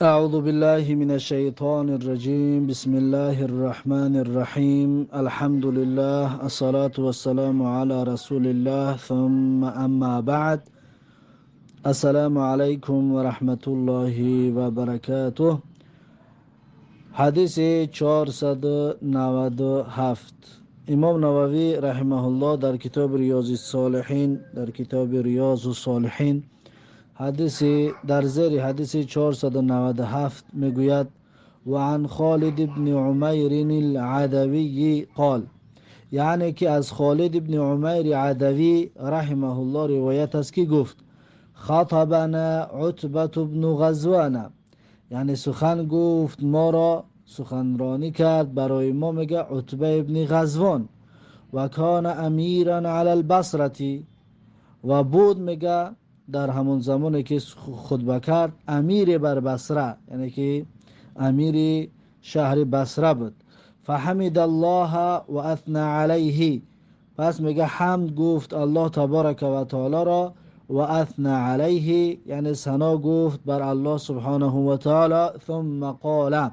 أعوذ بالله من الشيطان الرجيم. بسم الله الرحمن الرحيم. الحمد لله، الصلاة والسلام على رسول الله، ثم أما بعد. السلام عليكم ورحمة الله وبركاته. حدیث 497. امام نووی رحمه الله در کتاب ریاض الصالحین، در کتاب ریاض الصالحین، حدیث در زیر حدیث 497 میگوید: و عن خالد ابن عمیر العدوی قال، یعنی که از خالد ابن عمیر عدوی رحمه الله روایت است که گفت: خطبنا عتبة بن غزوان، یعنی سخن گفت ما را، سخنرانی کرد برای ما، میگه عتبه ابن غزوان، و کان امیرا علی البصرة، و بود میگه در همون زمانی که خطبه کرد امیر بر بصره، یعنی که امیر شهر بصره بود. فحمد الله و اثنى علیه، پس میگه حمد گفت الله تبارک و تعالی را، و اثنى علیه یعنی ثنا گفت بر الله سبحانه و تعالی. ثم قال،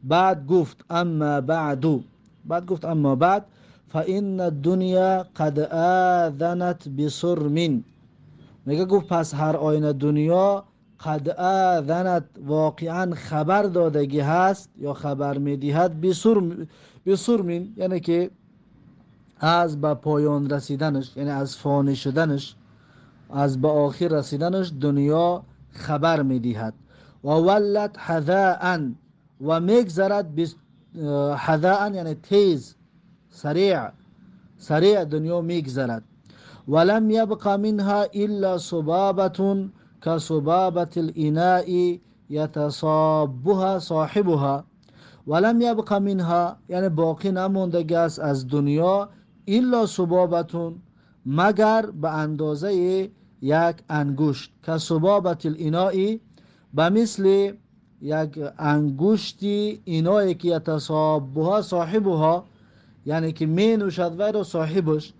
بعد گفت اما بعد، بعد گفت اما بعد، فإن الدنيا قد آذنت بصرم، میگه گفت پس هر آینه دنیا قد آذنت واقعا خبر دادگی هست یا خبر میدهد، بصرم یعنی که از به پایان رسیدنش، یعنی از فانی شدنش، از به آخر رسیدنش دنیا خبر میدهد. و ولت حذاء، و میگذرد حذاء یعنی تیز، سریع، سریع دنیا میگذرد. ولم يبق منها إلا صبابة كصبابة الإناء يتصابها صاحبها. ولم يبق منها یعنی باقی نمانده است از دنیا، إلا صبابة مگر به اندازه یک انگشت، كصبابة الإناء به مثل یک انگشتی اینایی که یتصابها صاحبها، یعنی که می نوشد وی را صاحبش،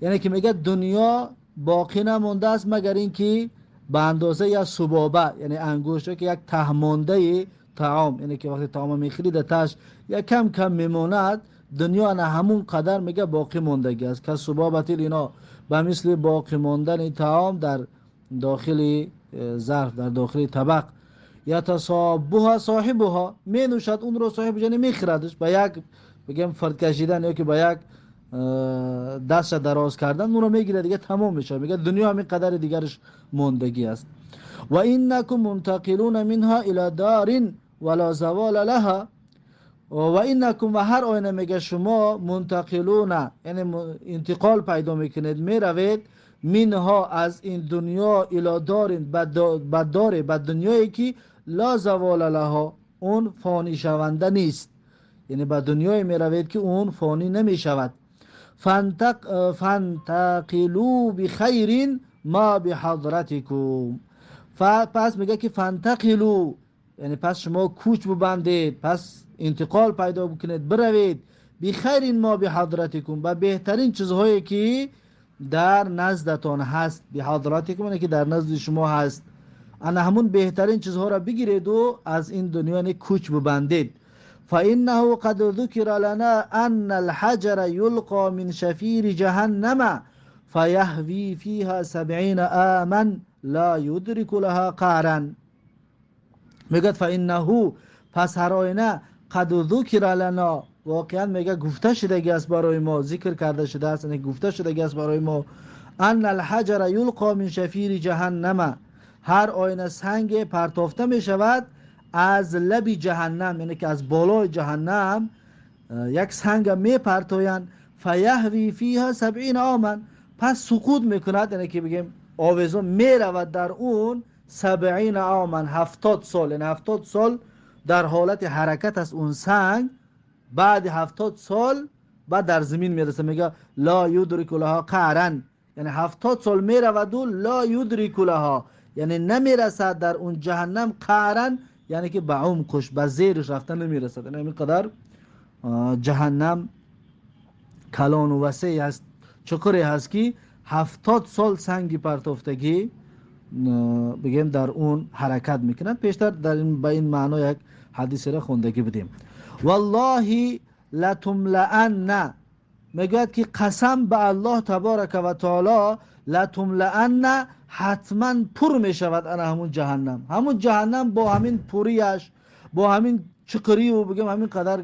یعنی که میگه دنیا باقی نمونده است مگر اینکه به اندازه یک سبابه، یعنی انگشت که یک تهمانده طعام، یعنی که وقتی طعام میخوری در تهش یک کم کم میماند، دنیا نه همون قدر میگه باقی ماندگی است. که سبابه اینا به مثل باقی ماندن طعام در داخل ظرف، در داخل طبق، یتصابها صاحبها می نوشد اون رو صاحب، یعنی میخوردش با یک بگم فرد کشیدن یا که با یک دست دراز کردن اون رو میگیره دیگه، تمام میشه. میگه دنیا همین قدر دیگرش ماندگی است. و انکم منتقلون منها الی دار ولا زوال لها. و انکم و هر آینه میگه شما منتقلون یعنی انتقال پیدا میکنید، میروید، منها از این دنیا، الی دار به دار، به دنیایی که لا زوال لها اون فانی شونده نیست، یعنی به دنیای میروید که اون فانی نمیشود. فانتقلوا بخیر ما بحضرتکم. پس میگه که فانتقلوا یعنی پس شما کوچ ببندید، پس انتقال پیدا بکنید، بروید، بخیر ما بحضرتکم به بهترین چیزهایی که در نزدتان هست، بحضرتکم یعنی که در نزد شما هست، انا همون بهترین چیزها را بگیرید و از این دنیا یعنی کوچ ببندید. فإنه قد ذكر لنا أن الحجر يلقى من شفير جهنم فيهوي فيها 70 عاما لا يدرك لها قعرا. میگه فإنه پس هر آینه قد ذکر لنا واقعا میگه گفته شدگی است برای ما، ذکر کرده شده است، یعنی گفته شدگی است برای ما، ان الحجر یلقى من شفیر جهنم، هر آینه سنگ پرتافته میشود از لب جهنم، یعنی که از بالای جهنم یک سنگ میپرتویند، فیهوی فیها 70 عاما، پس سقوط میکند، یعنی که بگیم آویزون میرود در اون 70 عاما 70 سال، یعنی 70 سال در حالت حرکت است اون سنگ، بعد 70 سال بعد در زمین میرسه. میگه لا یدرک لها قعرا، یعنی 70 سال میرود و لا یدرک لها یعنی نمیرسد در اون جهنم، قعرا یعنی که به عمقش، به زیرش رفتن نمیرسد. یعنی اینقدر جهنم کلان و وسیع است، چقری هست که 70 سال سنگی پرتافتگی بگیم در اون حرکت میکنند. پیشتر در این به این معنا یک حدیث را خوندگی بودیم. والله لتملأن، میگوید که قسم به الله تبارک و تعالی، لتملأن حتما پر میشود انا همون جهنم، همون جهنم با همین پریش، با همین چقری و بگیم همین قدر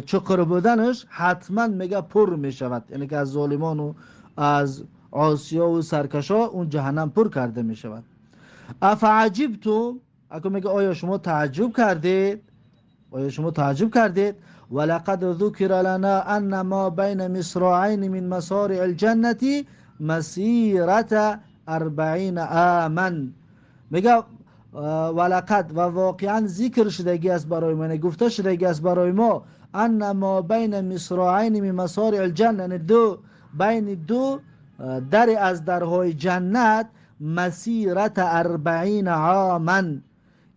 چقر بودنش حتما میگه پر میشود، یعنی که از ظالمان و از عاصیا و سرکشا اون جهنم پر کرده میشود. افعجبتم، اکو میگه آیا شما تعجب کردید؟ آیا شما تعجب کردید؟ ولقد ذکر لنا ان ما بین مصراعین من مصارع الجنة مسیرة 40 عاما. میگه ولقد و واقعا ذکر شدگی است برای ما، گفته شدگی است برای ما، ان ما بین مصراعین من مصارع الجنه، یعنی دو بین دو در از درهای جنت، مسیرت 40 عاما،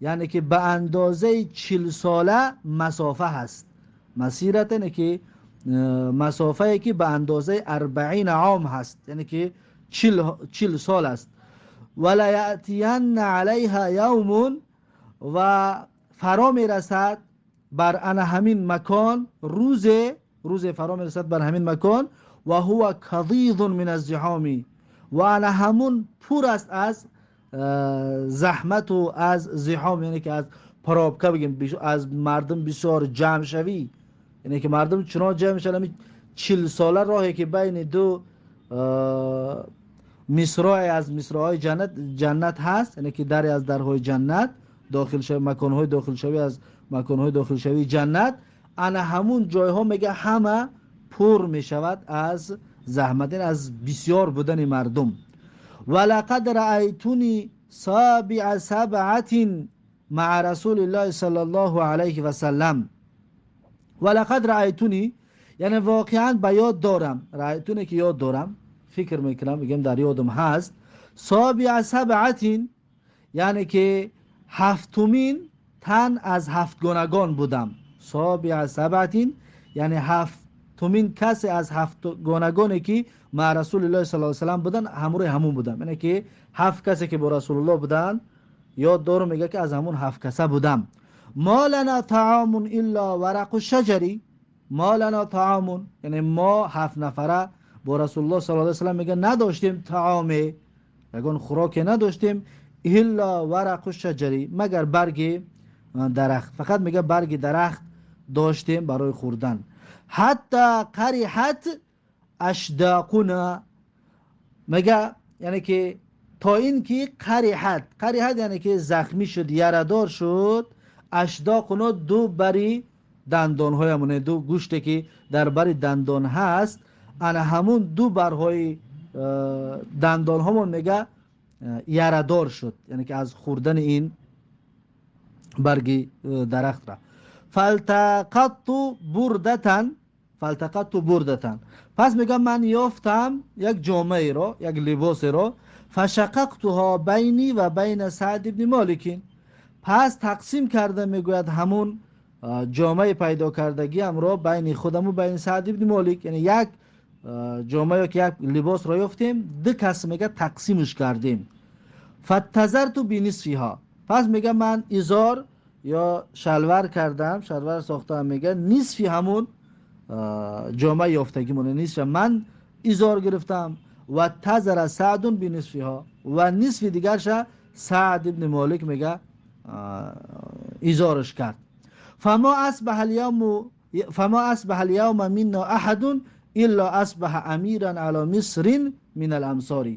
یعنی که به اندازه 40 ساله مسافه هست. مسیرت یعنی که مسافه که به اندازه 40 عام هست، یعنی که 40 سال است. ولا یأتین علیها یوم، و فرا میرسد بر ان همین مکان روز، روز فرا میرسد بر همین مکان، و هو کضیض من الزحام، و انا همون پر است از زحمت و از زحام، یعنی که از پرابکه بگیم، از مردم بسیار جمع شوی، یعنی که مردم چنان جمع شوند 40 ساله راهی که بین دو مصرع از مصرع‌های جنت هست، یعنی که در از درهای جنت داخل شوی، مکانهای داخل شوی از مکانهای داخل شوی جنت، انا همون جایها میگه همه پر میشود از زحمت، از بسیار بودن مردم. ولقد رأیتنی سابع سبعة مع رسول الله صلی الله علیه و سلم. ولقد رأیتنی یعنی واقعا به یاد دارم، رأیتنی که یاد دارم، فکر میکنم میگم در یادم هست، سابع سبعة یعنی که هفتمین تن از هفتگانگان بودم. سابع سبعة یعنی هفتمین کسی از هفتگانگانی که مع رسول الله صلی الله علیه و سلم بودن، همراه همون بودم، یعنی که هفت کسی که با رسول الله بودن یاد دارم، میگه که از همون هفت کسه بودم. ما لنا طعام الا ورق الشجر، ما لنا طعام یعنی ما هفت نفره با رسول الله صلی الله علیه و سلم میگه نداشتیم طعام، یگان خوراک نداشتیم، الا ورق الشجر مگر برگ درخت، فقط میگه برگ درخت داشتیم برای خوردن. حتی قرحت اشداقنا، میگه یعنی که تا اینکه قرحت، قرحت یعنی که زخمی شد، یردار شد، اشداقنا دو بری دندانهایمون، دو گوشتی که در بری دندان هست، انا همون دو برهای دندان همون میگه یردار شد، یعنی که از خوردن این برگ درخت را. فالتقطت بردتن، فالتقطت بردتن، پس میگم من یافتم یک جامعه را، یک لباس را، فشققتها بینی و بین سعد ابن مالک، پس تقسیم کرده میگوید همون جامعه پیدا کردگی هم را بین خودم و بین سعد ابن مالک، یعنی یک جامعه که یک لباس را یافتیم دو کس میگه تقسیمش کردیم. فتزرت بنصفها، پس میگه من ازار یا شلوار کردم، شلوار ساختم، میگه نصفی همون جامعه یافتگی مونه، نصف من ازار گرفتم، و تزر سعد بنصفها، و نصف دیگرش سعد ابن مالک میگه ازارش کرد. فما اصبح اليوم، فما اصبح اليوم منا احد الا اصبح امیرا علی مصر من الامصار،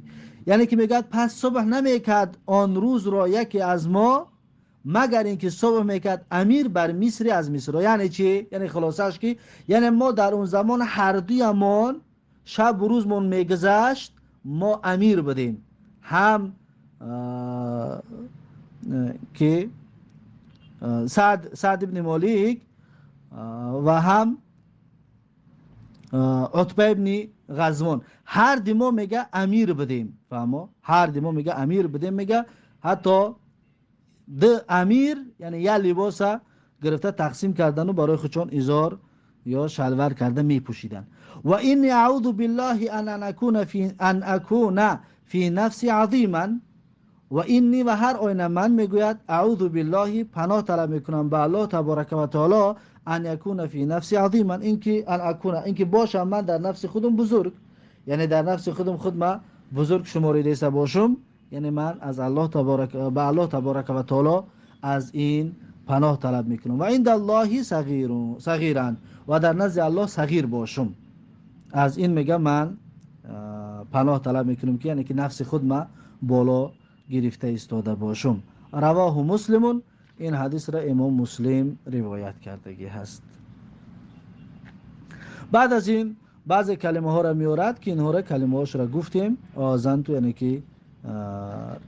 یعنی که میگه پس صبح نمیکرد آن روز را یکی از ما مگر اینکه صبح میکرد امیر بر مصر از مصر. یعنی چی؟ یعنی خلاصش که یعنی ما در اون زمان هر دویمان شب و روزمون میگذشت، ما امیر بودیم، هم که سعد ابن مالک و هم عتبه ابن غزوان، هر دی ما میگه امیر بودیم، فهمو؟ هر دی ما میگه امیر بودیم، میگه حتی د امیر یعنی یه لباس گرفته تقسیم کردن و برای خودشون ازار یا شلوار کرده میپوشیدن. و این اعوذ بالله ان اكون في ان اكون في نفسي عظیما، و اینی و هر آینه من میگوید اعوذ بالله، پناه طلب میکنم به الله تبارک و تعالی، ان یکون فی نفسی عظیما، اینکه ان اکون، اینکه باشم من در نفس خودم بزرگ، یعنی در نفس خودم خود ما بزرگ شماریده باشم، یعنی من از الله تبارک به الله تبارک و تعالی از این پناه طلب میکنم. و عند الله صغیر صغیرا، و در نزد الله صغیر باشم. از این میگه من پناه طلب میکنم که یعنی که نفس خود ما بالا گرفته ایستاده باشم. رواه مسلم، این حدیث را امام مسلم روایت کردگی هست. بعد از این بعضی کلمه ها را میورد که اینها را کلمه هاش را گفتیم. آذنت یعنی که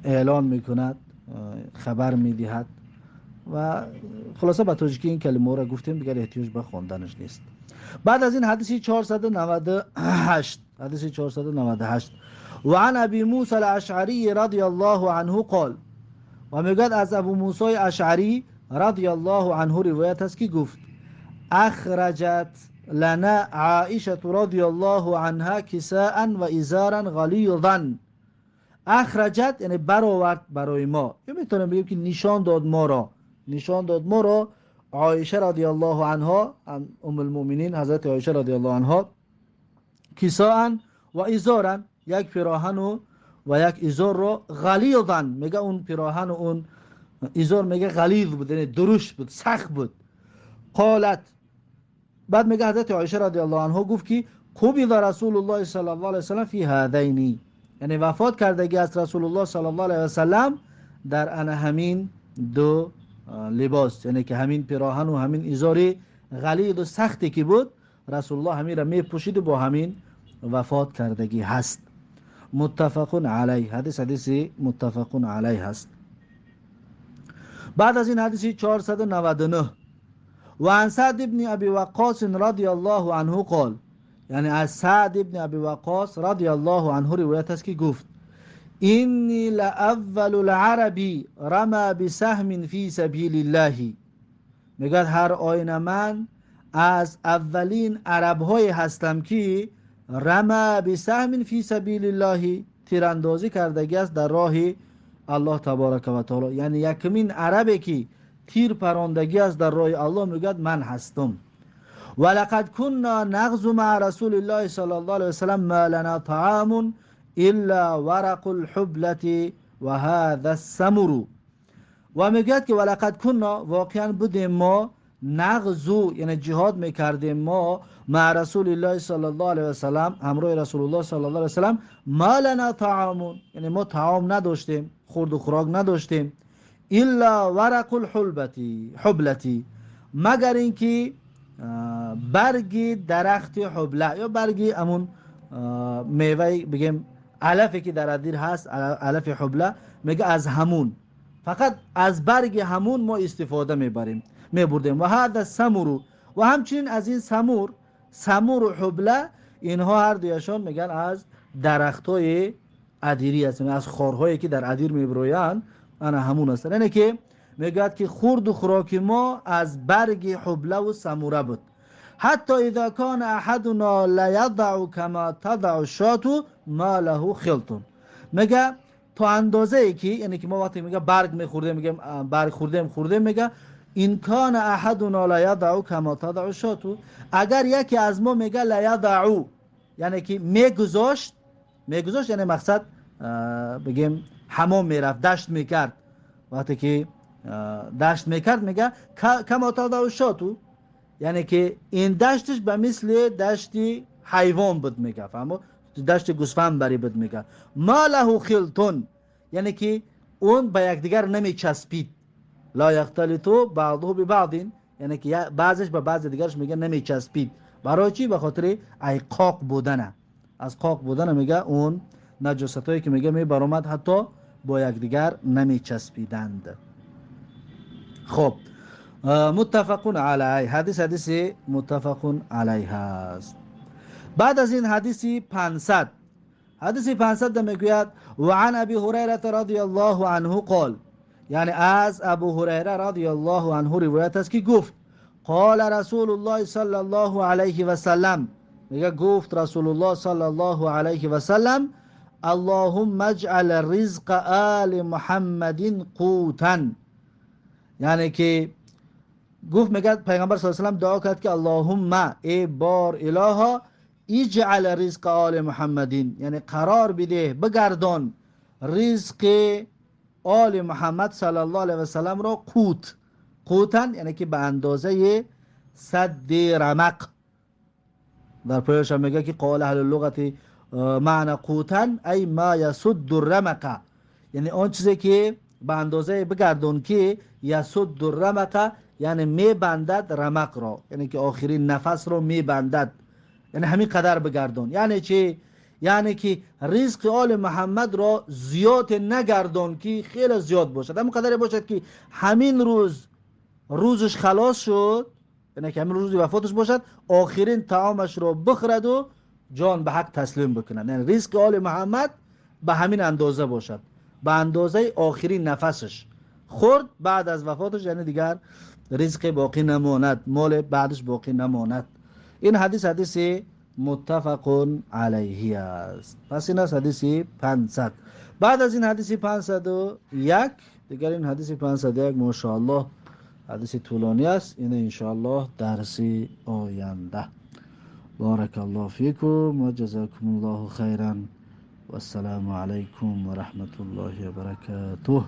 اعلان میکند، خبر میدهد و خلاصه به تاجیکی این کلمه ها را گفتیم، دیگر احتیاج به خواندنش نیست. بعد از این حدیث 498، حدیث 498، و عن ابی موسی الاشعری رضی الله عنه قال، و میگوید از ابو موسی اشعری رضی الله عنه روایت است که گفت اخرجت لنا عائشه رضی الله عنها کساء و ازارا غلیظا. اخرجت یعنی برآورد برای ما، یا میتونم بگیم که نشان داد ما را، نشان داد ما را عایشه رضی الله عنها، ام المؤمنین حضرت عایشه رضی الله عنها، کساء و ازارا، یک پیراهن و یک ازار را، غلیظا، میگه اون پیراهن و اون ازار میگه غلیظ بود، یعنی درشت بود، سخت بود. قالت، بعد میگه حضرت عایشه رضی الله عنها گفت که قبض رسول الله صلی الله علیه وسلم فی هذین، یعنی وفات کردگی از رسول الله صلی الله علیه وسلم در ان همین دو لباس، یعنی که همین پیراهن و همین ازار غلیظ و سختی که بود رسول الله همین را میپوشید و با همین وفات کردگی هست. متفق علیه، حدیث حدیث متفق علیه هست. بعد از این حدیث 499، و عن سعد ابن ابی وقاص رضی الله عنه قال، یعنی از سعد ابن ابی وقاص رضی الله عنه روایت است که گفت اینی لاول العرب رمى بسهم فی سبیل الله. میگه هر آینه من از اولین عرب های هستم که رمى بسهم فی سبیل الله، تیراندازی کردگی است در راه الله تبارک و تعالی، یعنی یکمین عربی که تیر پراندگی است در راه الله، میگه من هستم. ولقد كنا نغزو مع رسول الله صلی الله علیه وسلم ما لنا طعام الا ورق الحبلة و هذا السمر. و میگوید که ولقد كنا، واقعا بودیم ما، نغزو یعنی جهاد میکردیم ما، مع رسول الله صلی الله علیه وسلم، همراه رسول الله صلی الله علیه وسلم، ما لنا طعام، یعنی ما طعام نداشتیم، خورد و خوراک نداشتیم، الا ورق الحبلة حبلتی، مگر اینکه برگ درخت حبله یا برگ امون میوه بگیم علفی که در ادیر هست، علف حبله، میگه از همون، فقط از برگ همون ما استفاده میبریم میبردیم. و هذا السمر، و همچنین از این سمور، سمور و حبله، اینها هر دویشان میگن از درختای ادیری هستن، از خارهایی که در ادیر میبرویند، انا همون هستن. یعنی که میگوید که خورد و خوراک ما از برگ حبله و سموره بود. حتی اذا کان احدنا لیضع کما تضع الشاة ما له خلط. میگه تا اندازه ای که، یعنی که ما وقتی میگه برگ میخوردیم، میگه برگ خوردیم خوردیم، میگه این کان احدنا لیضع کما تضع الشاة، اگر یکی از ما میگه لیضع، یعنی که میگذاشت، میگذاشت یعنی مقصد بگیم حمام میرفت، دشت میکرد، وقتی که دشت میکرد میگه کما تضع الشاة، یعنی که این دشتش به مثل دشت حیوان بود، میگه فهمو، دشت گوسفند بری بود. میگه ما له خلطون، یعنی که اون به یکدیگر نمیچسبید، لا یختلط بعضه ببعض، یعنی که بعضش به بعض دیگرش میگه نمیچسبید. برای چی؟ به خاطر ای قاق بودنه، از قاق بودنه میگه اون نجاستایی که میگه میبرآمد حتی با یکدیگر نمیچسبیدند. خب متفق علیه، حدیث حدیث متفق علیه است. بعد از این حدیث 500، حدیث 500 میگوید و عن ابی هریره رضی الله عنه قال، یعنی از ابو هریره رضی الله عنه روایت است که گفت قال رسول الله صلی الله علیه و سلم، میگه گفت رسول الله صلی الله علیه و سلم اللهم اجعل رزق آل محمد قوتا. یعنی که گفت میگه پیغمبر صلی الله علیه و سلم دعا کرد که اللهم ای بار الها اجعل رزق آل محمدین، یعنی قرار بده بگردان رزق آل محمد صلی الله علیه و سلم را قوت، قوتن یعنی که به اندازه صد رمق. در پایش هم میگه که قال اهل اللغت معنی قوتن ای ما یسد الرمق، یعنی آن چیزی که به اندازه بگردان که یسد الرمق یعنی میبندد رمق را، یعنی که آخرین نفس را میبندد، یعنی همین قدر بگردان. یعنی چی؟ یعنی که رزق آل محمد را زیاد نگردان که خیلی زیاد باشد، همین قدر باشد که همین روز روزش خلاص شد، یعنی که همین روز وفاتش باشد، آخرین طعامش را بخورد و جان به حق تسلیم بکند. یعنی رزق آل محمد به همین اندازه باشد، به اندازه آخرین نفسش خورد، بعد از وفاتش یعنی دیگر رزق باقی نماند، مال بعدش باقی نماند. این حدیث حدیث متفق علیه است. پس این است حدیث 500. بعد از این حدیث 501 دیگر این حدیث 501 ماشاءالله حدیث طولانی است، این انشاءالله درس آینده. بارک الله فیکم و جزاکم الله خیرا و السلام علیکم و رحمت الله و برکاته.